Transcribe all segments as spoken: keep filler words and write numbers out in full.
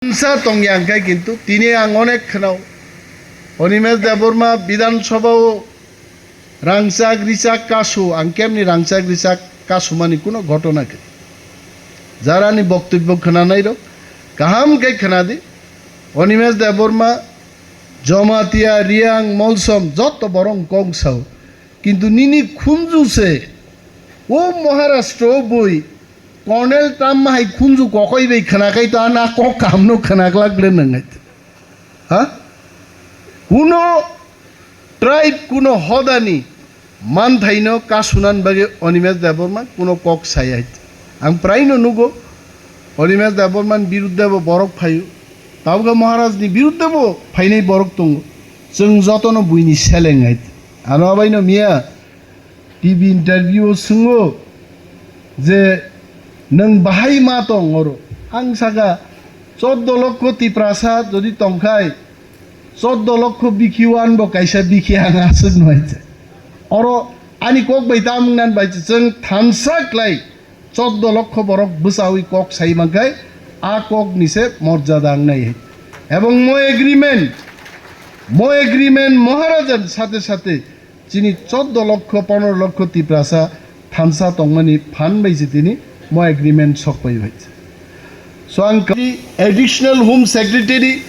Thansa tongya hwnkhe kintu tini ang onek khwnao. Animesh Debbarma Bidhan Sabha o rangchak richak kasu, ang kemni rangchak richak kasumani kuno ghotona kwrwi. Jarani boktobbo khwnanairok kaham khe khwnadi. Animesh Debbarma, Jamatia, Riang, Molsom jotto borok kok sao. Kintu nini khunju se o Maharashtra o bui Colonel Trump hai khunju kokoi bai khwnakai to, ana kok kahamno khwnaklak le nwngai. Ha? Kuno tribe, kuno hodani manthaino kasunan bagwi Animesh Debbarma kuno kok saya hai. Ang praino nugo Animesh Debbarmani birudde bo borok phaio. Tabukhe Maharajni birudde bo phainai borok tongo. Chwng jotono buini seleng hai. Ano abaino miya T V interview o swngo je, "Nwng bahai ma tong oro?" Ang saka, "Choddo lokho Tiprasa jodi tongkhai, choddo lokho bikhi wan bo kaisa bikhi ang aswk nai se." Oro ani kok bai tam wngnan bai se chwng thansa klai choddo lokho borok bwchawi kok sai mankhai, a kok ni se morjada wngnai. Ebong mo agreement, mo agreement Maharajan sate sate chini choddo lokho, pondro lokho Tiprasa thansa tongmani phan bai se tini mo agreement sok pai bai se. So ang ka-, Additional Home Secretary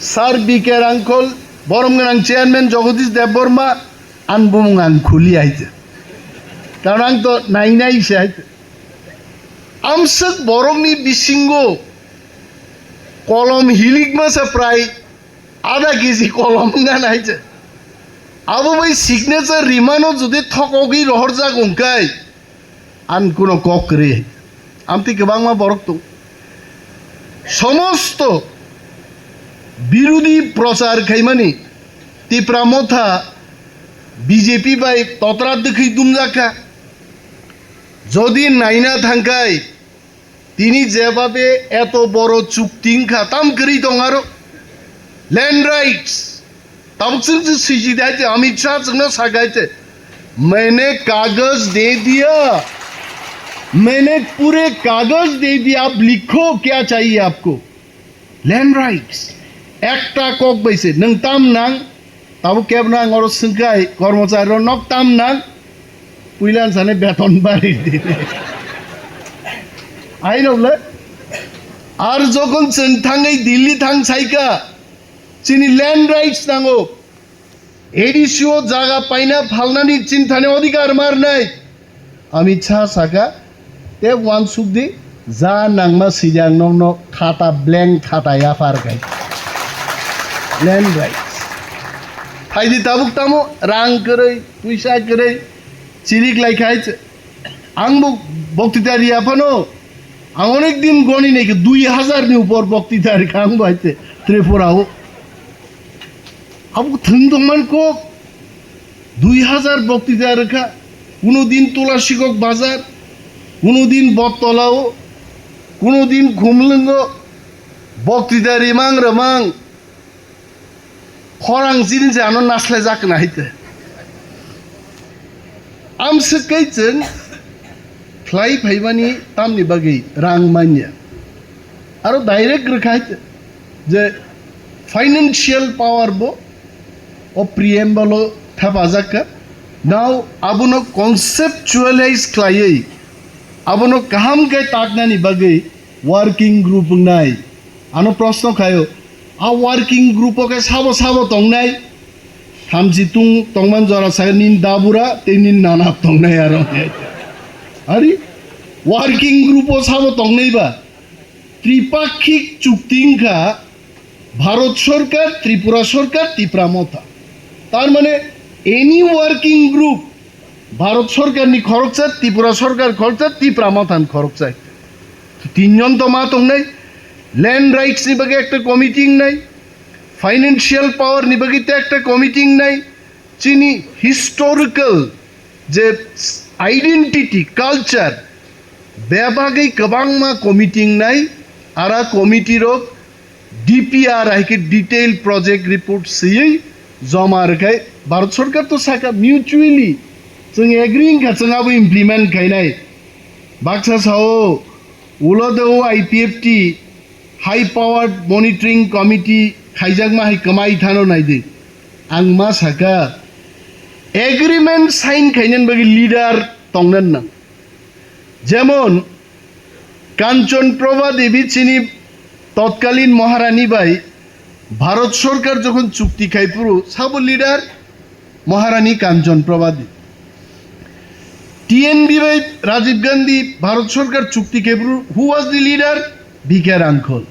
Sir B K Rangkhol, borom gwnang Chairman Jagadish Debbarma, an bumung ang khuli hai se. Karon ang to nai nai se hai se. Amswk borokni bisingo kolom hilikma sa prai adha kg kolom wngna nai se. Abo bai signature rimano jodi thokogwi rohorjak wngkai, an kuno kok kwrwi. Amtwi kwbangma borok tong. Somosto birudhi prochar khaimani Tipra Motha B J P bai totra dwkhwi dumjakha. Jodi naina thangkhai, tini jebabe eto boro chukti wngkha, tam kwrwi tong aro? Land rights. Tabuk chwng se swijidi hai se, Amit Shah chwngno sakai se, "Maine kagaz de diya, maine pure kagaz de diya, ab likho kya chahiye aapko?" Land rights. Ekta kok bai se, nwng tam nang? Tabuk kebno ang oro swngkhai, kormochari rok nok tam nang? Puila ang sani beton bari di. Ai rok le? Ar jokhon chwng thangwi Delhi thang saika, chini land rights nango. A D C o jaga paina phalnani chinthani odhikar marnai. Amit Shah saka, "Te uansuk di, ja nangma sijak nokno khata blank khata yaphar khai." Land rights. Phaidi tabuk tamo rang kwrwi, puisa kwrwi, chirik lai khai. Ang bo boktita riya phano, ang onek din goni nai khe dui hazar ni upor boktita rikha ang bo hai se Tripura o. Abo thwng tongmani kok, dui hazar boktita rikha, kuno din Tulasikok bazar, kuno din Bottola o, kuno din Khumlwngo, boktita rimang ramang. Khorang chini se ano naslai jak na hai te. Amswk kai chwng khlai phaimani tamni bagwi rang manya. Aro direct rwkha hai te je financial power bo o preamble o thepajak kha. Now abono conceptualize khlaiwi abono kaham khe taknani bagwi working group wngnai. Ano proshno khaio, a working group o khe sabo sabo tongnai? Thamchi tung tongman jora sa nin dabura tei nin nana tongnai aro. Ari, working group o sabo tongnai ba? Tripakhik chukti wngkha Bharat Sarkar, Tripura Sarkar, Tipra Motha. Tar mane any working group Bharat Sarkar ni khoroksa, Tripura Sarkar khoroksa, Tipra Motha ni khoroksa. Tinjon to ma tongnai, land rights ni bagwi ekta committee wngnai, financial power ni bagwi te ekta committee wngnai, chini historical je identity, culture, bebagwi kwbangma committee wngnai, ara committee rok D P R hai khe detail project report swiwi joma rwkhai Bharat Sarkar to saka mutually chwng agree wngkha chwng abo implement khainai. Baksa sao ulo de o I P F T High powered monitoring committee khaijakma hai kwmai thano naidi. Ang ma saka, agreement sign khainani bagwi leader tongnan nang. Jemon, Kanchon Prabha Devi chini totkalin Maharani bai Bharat Sorkar jokhon chukti khai phuru sabo leader Maharani Kanchon Prabha Devi. T N B bai Rajiv Gandhi Bharat Sorkar chukti khai phuru, who was the leader? B K Rangkhol.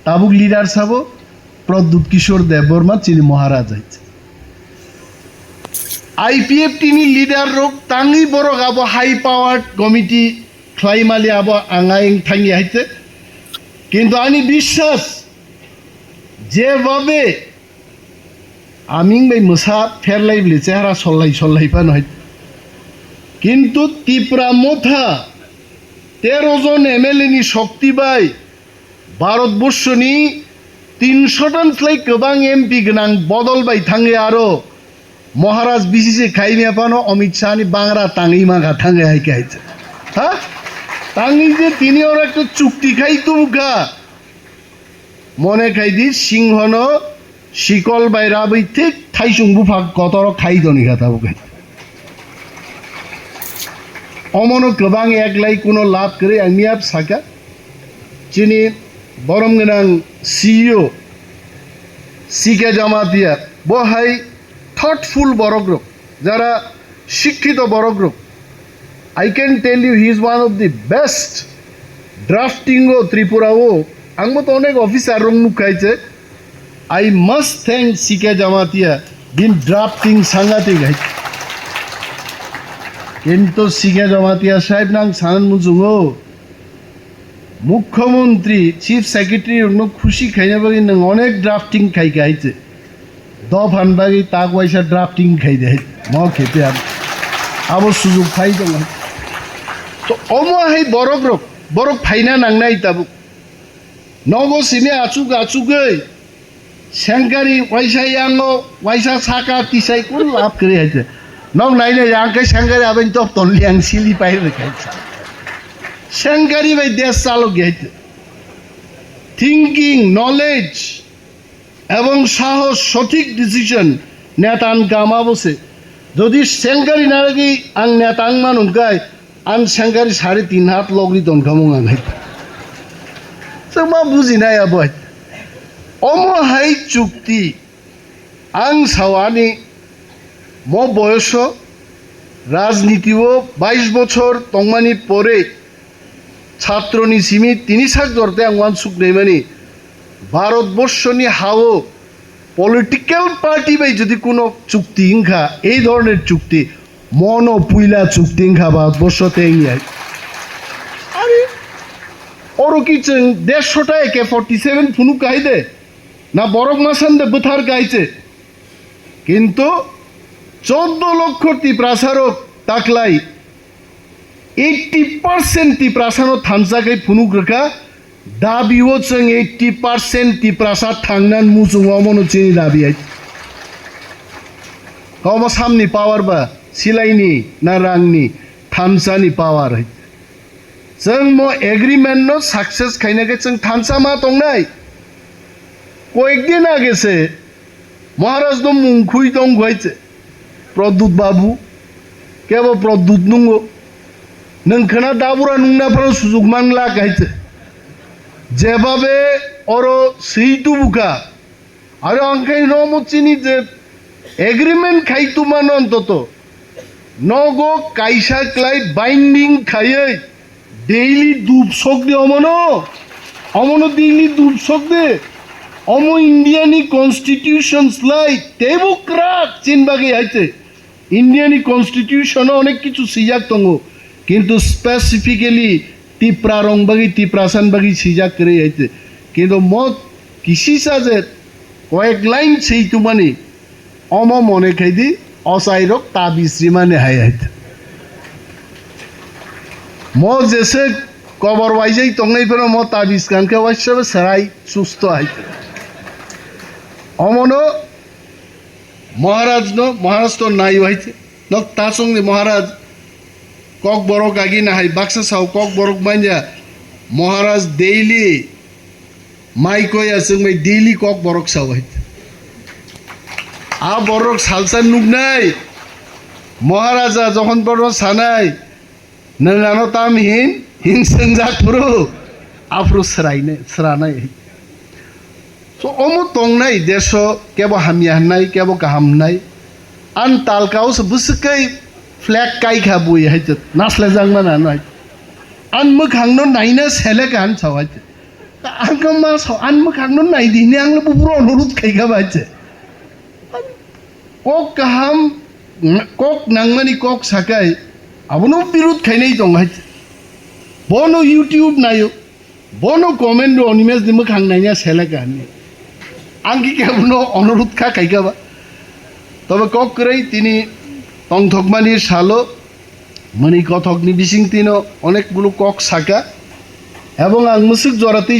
Tabuk leader sabo Pradyut Kishore Debbarma chini Maharaj hai. I P F T ni leader rok tangwi borok abo high powered committee khlai mali abo ang ayang thangya hai se. Kintu ani biswas jebhabe aming bai mwsa pherlai bili chehara sollai sollai phano hai. Kintu Tipra Motha tero jon M L A ni shokti bai Bharat Borshoni tinsho tan slai kwbang M P gwnang bodol bai thangwi aro Maharaj B C C khaimya phano Amit Shah ni bangra tangwi mankha thangwi hai khe hai se. Ha? Tangwi je tini oro ekta chukti khai tubukha. Mone khai di Singhono sikol bai rabwi thik thaisung buphang kotoro khai doni kha tabuk hai. Omono kwbang eklai kuno lab kwrwi ang miyap saka. Chini borom gwnang C E O C K Jamatia, bo hai thoughtful borok rok, jara shikkhito borok rok. I can tell you, he is one of the best drafting o Tripura o. Ang bo to onek officer rok nuk khai che. I must thank C K Jamatia, bini drafting sangatik hai. Kintu C K Jamatia sahib nang sanan muchungo, Mukhyamantri, Chief Secretary rokno khushi khaina bagwi nwng onek drafting khai khai se. Dophan bagwi tak waisa drafting khai de, mo khe te abo sujug phai tongo. To omo hai borok rok, borok phaina nangnai tabuk. Nogo simi achuk achugwi Sengkari waisa yango, waisa saka tisai kun lab kwrwi hai te. Nok nai nai yang khe Sengkari aboni top ton liang sili pai rwkha hai te. Sengkari bai desh chalok hai te. Thinking, knowledge, ebong sahos, sothik decision, netan kama bo se. Jodi Sengkari naragwi ang neta wngma nungkhai, Ang Sengkari sare tin hat logri tonkha mung ang hai. Chwng ma bujinai abo hai. Omo hai chukti. Ang sao ani mo boyoso rajniti o bais bochor tongmani pore chhatroni simi tini sak jorte ang uansuk naimani Bharat borshoni hao political party bai jodi kuno chukti wngkha, ei dhoroner chukti, Mono puila chukti wngkha ba bosho tei wngya. Are, oro ki chwng dersho ta A K forty seven phunuk kahai de? Na borok masan de bwthar kahai se? Kintu choddo lokho Tiprasa rok taklai eighty percent Tiprasa no thansa khai phunuk rwkha, Dabi o chwng eighty percent Tiprasa thangnan muchung omono chini dabi hai. Kobo samni power ba silaini na rangni thansani power hai. Chwng mo agreement no success khaina khe chwng thansa ma tongnai. Koyek din age se Maharaj no mung khui tong khuai se, Pradyut Babu, kebo Pradyut nungo, nwng khna dabura nungna phano sujuk mangla khai se. Jebabe oro swi tubukha, aro ang khai no mo chini je agreement khai tuma no ontoto, Nogo kaisa klai binding khaiwi daily dub sok de omono. Omono daily dub sok de. Omo India ni constitution slai teibo kwrak chin bagwi hai se. India ni constitution o onek kichu swijak tongo. Kintu specifically Tipra rong bagwi, Tiprasan bagwi swijak kwrwi hai se. Kintu mo kisisa je koyek line swi tumani. Omo mone khai di, ochairok tabis rimani hai hai. Mo jese kobor waijai tongnai phano mo tabis kankhe waisa serai susto hai. Omono Maharaj no, Maharaj to nai hai. Nok tasong ni Maharaj kok borok agi na hai baksa sao kok borok manya Maharaj daily Mai koya chwng bai daily kok borok sawai. A borok salsa nuknai. Maharaja jokhon borok sanai, "Nwng ano tam hin, hin swngjak phuru, aphuru swrainai, swranai." So, omo tongnai deso kebo hamya hwnai, kebo kaham hwnai. An talkao se bwswk kai flag kai kha bui hai chwt, naslajak mana no hai. An mwkhang no naina selek han sao hai chwt. Ang khe ma sao, an mwkhang no nai di hwnwi ang le buphuru onurudh khai kha bai se. Kok kaham, kok nangmani kok sakai, abono birud khainai tong hai se. Bono YouTube naio, bono comment o Animesh ni mwkhang naina selek han ni. Ang khe kebono onurudh kha khai kha ba. Tobe kok kwrwi tini tongthokmani salo, mwnwi kothokni bisingtwino onek bulu kok saka, ebong ang mwswk joratwi